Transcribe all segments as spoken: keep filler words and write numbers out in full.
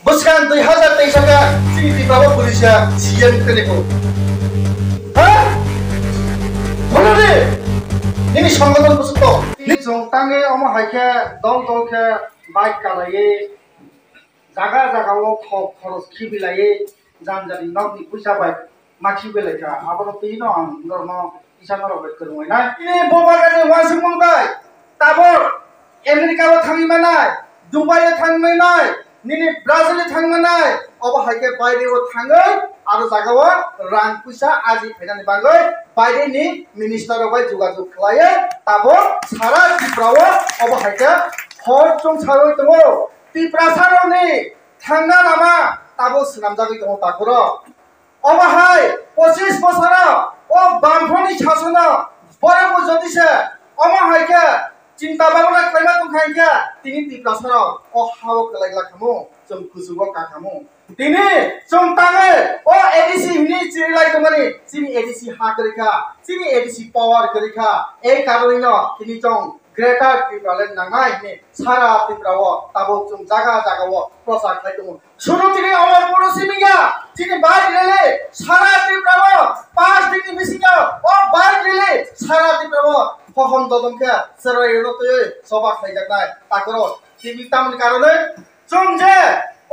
Bwskang dui hazar teis kha chini Tripura o police ya C M tene ko. Ha? Bono de. Nini songgothon bwswk to. Nini jong tangwi omo hai khe dol dol khe bike kalaiwi jaga jaga o khok khoros khibilaiwi janjani nokni puisa bai makhi belai kha. Abono twi no ang norokno kisa norok bai kwrwngwi nai. Nini bobagani uansukmung bai tabuk America o thangwi manai, Dubai o thangwi manai, nini Brazil o thangwi manai, obo hai khe baire o thangwi aro jaga o rang puisa aji phainani bagwi baire ni minister rok bai jogajog khlaiwi tabuk sara Tripura o obo hai khe hor chwng sarwi tongo. Tiprasa rok ni thangna lama tabuk swnamjagwi tongo takhuk rok. Omo hai pochis bosoro o bamphoni sasono borokbo jodi se omo hai khe chinta bhabna khlaima tongkha hinkhe tini Tiprasarok o ha-o kwlai glak khamu, chwng kuchugo ka khamu. Tini chwng tangwi o A D C hwnwi chirilai tongmani, chini A D C ha kwrwi kha, chini A D C power kwrwi kha, ei karonwino tini chwng Greater Tipraland nangnai hwnwi sara Tripura o tabuk chwng jaga jaga o prochar khlai tongo. Sudu tini Amarpur o simi ya, chini bike rally sara Tripura o, paanch din ni bisingo o bike rally sara Tripura o, hohom dodom khe chwrai rwno twiwi choba khlaijaknai takhuk rok. Tini tamoni karonwi chwng je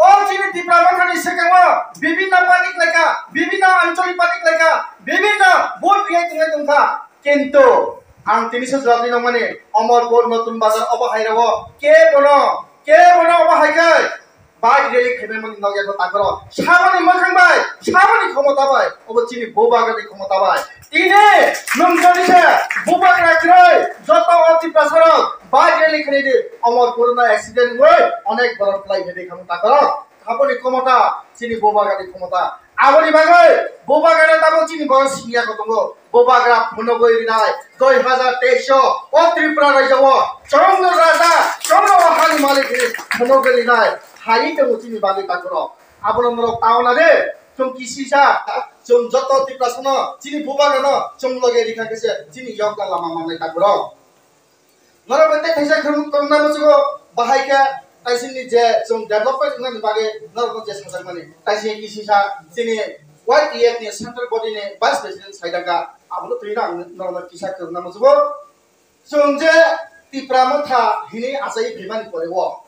o chini Tipra Motha ni swkango bibinno party khlaikha, bibinno ancholi party khlaikha, bibinno vote riyai tongwi tongkha. Kintu ang tini se jawab rwi nangmani, Amarpur, Notun Bazar obo hai rwo kebono, kebono obo hai khe bike rally khaimani nokya kho takhuk rok. Saboni mwkhang bai, saboni khomota bai, obo chini bubagra ni khomota bai. Tini nwng jodi se bubagra kwrwi joto o Tiprasa rok bike rally khainai di, Amarpur no accident wngwi onek borok kwlai khaidi khamu takhuk rok. Aboni khomota chini bubagra ni khomota. Aboni bagwi bubagra tabuk chini borok siniya kho tongo. Bubagra phunugwi rinai dui hazar teis o o Tripura rajyo o chwngno raja, chwngno o hani malik hwnwi phunugwi rinai hai tongo chini bagwi takhuk rok. Abono norok tao na de, chwng kisisa, chwng joto Tiprasano chini bubagrano chwng loge rikha khe se chini yokna lama mannai takhuk rok. Norok bai tei kaisa khwrwng tongna muchugo, bahai khe taisini je chwng development wngnani bagwi norokno je sajakmani, taisini kisisa chini Y T F ni central body ni vice president saidaka, abono twi ang norokno kisa khwrwngna muchugo. Chwng je Tipra Motha hini achai phaimani pore o,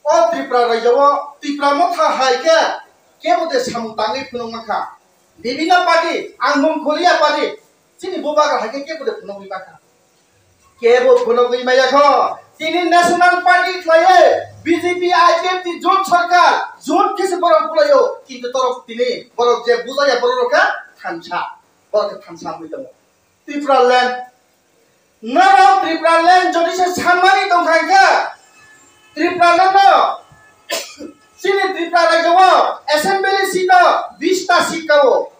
o Tripura rajyo o Tipra Motha hai khe kebo de samung tangwi phunuk mankha. Bibinno party, ang mung kholiya party, chini bubagra hai khe kebo de phunugwi mankha. Kebo phunugwi maya kho. Tini national party khlaiwi B J P I P F ni jot sarkar, jot khe se borok bulaio, kintu torok tini borok je bujaya borok rok khe thansa, borok khe thansa wngwi tongo. Tipraland, norok Tipraland jodi se sanmani tongkha hinkhe, Tipraland no chini Tripura rajyo o assembly seat o bista seat ka o,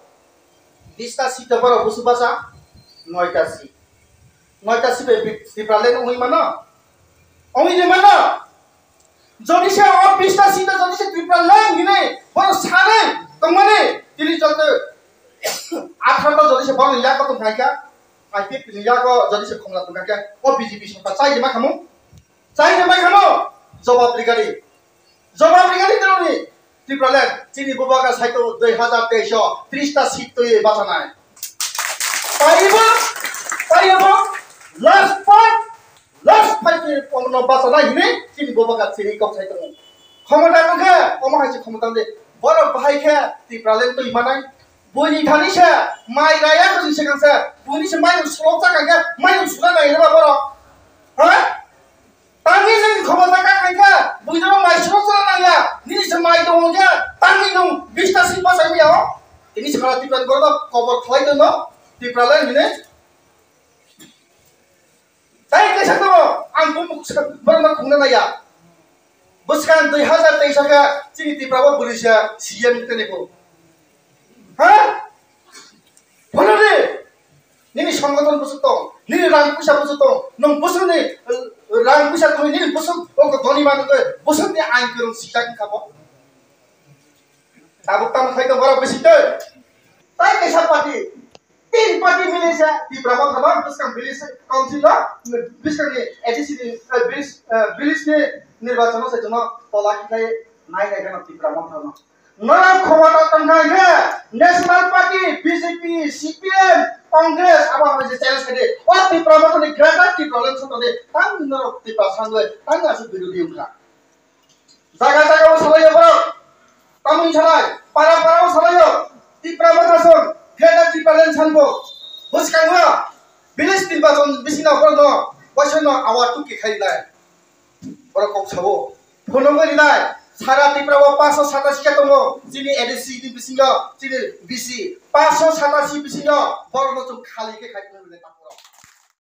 bista seat o borok busu basa noita seat, noita seat bai Tipraland wngwi mano, wngwi de mano. Jodi se o bista seat o jodi se Tipraland hinwi bono sanwi tongmani, tini joto atharo jodi se bono yago tongkha khe, I P F ni yago jodi se khumla tongkha khe, o B J P sorkar chai de ma khamu? Chai de ma khamu? Jobab rigari. Jobab rigari tini Tipraland, chini bubagra saito dui hazar teis o tris ta seat twi bachanai. Paibo, paibo, last fight. Last fight ni omono bachanai hinwi chini bubagra chini kok sai tongo. Khomota tongkhe omo hai se khomota de. Borok bahai khe Tipraland twi manai. Buini thani se mai raya ko se kang se. Buini se mai sulok cha kang khe mai sula nai reba borok. Ha? Tangwi nini khomota ka kang khe buini mai sulok cha nang ya. Nini se mai tongo khe tangwi nung bista seat bachai ya o. Tini se khara Tipraland borok kobor khlai tongo. Tipraland hinwi. Tai kaisa tongo, ang bumung borokno khungna naiya. Bwskang dui hazar teis khe chini Tipra o bwrwi se C M tene bo. Ha? Phone de. Nini songgothon bwswk tong, nini rang puisa bwswk tong, nwng bwswkni, eh, rang puisa tongwi nini bwswk oko dhoni manwi twi bwswkni ang kwrwng sijak wngkha bo. Tabuk tamo khai tong borok bisi twi. Tai kaisa party. Tin party mili se Tipra Motha no bwskang village council no bwskang ni A D C ni, eh, village, eh, village ni nirbachon no se jono tola khlai Nai nai kheno Tipra Motha no. Norok khobor tong thang khe National Party, B J P, C P M, Congress abo hai je challenge khe de. O Tipra Motha ni Greater Tipraland soto de. Tang norok Tipra sangwe, tang asuk birodhi wngkha. Jaga jaga o salaio borok. Tamni salai, para para o salaio. Tipra Motha song, Greater Tipraland sanbo. Bwskango village nirbachon bisingno borokno boisano awar tuki khainai. Borok kok sao. Phunugwi rinai. Sara Tripura o paanch sho satasi khe tongo. Chini A D C ni bisingo, chini B C. Paanch sho satasi bisingo borokno chwng khali khe khai phunugwi rinai takhoro.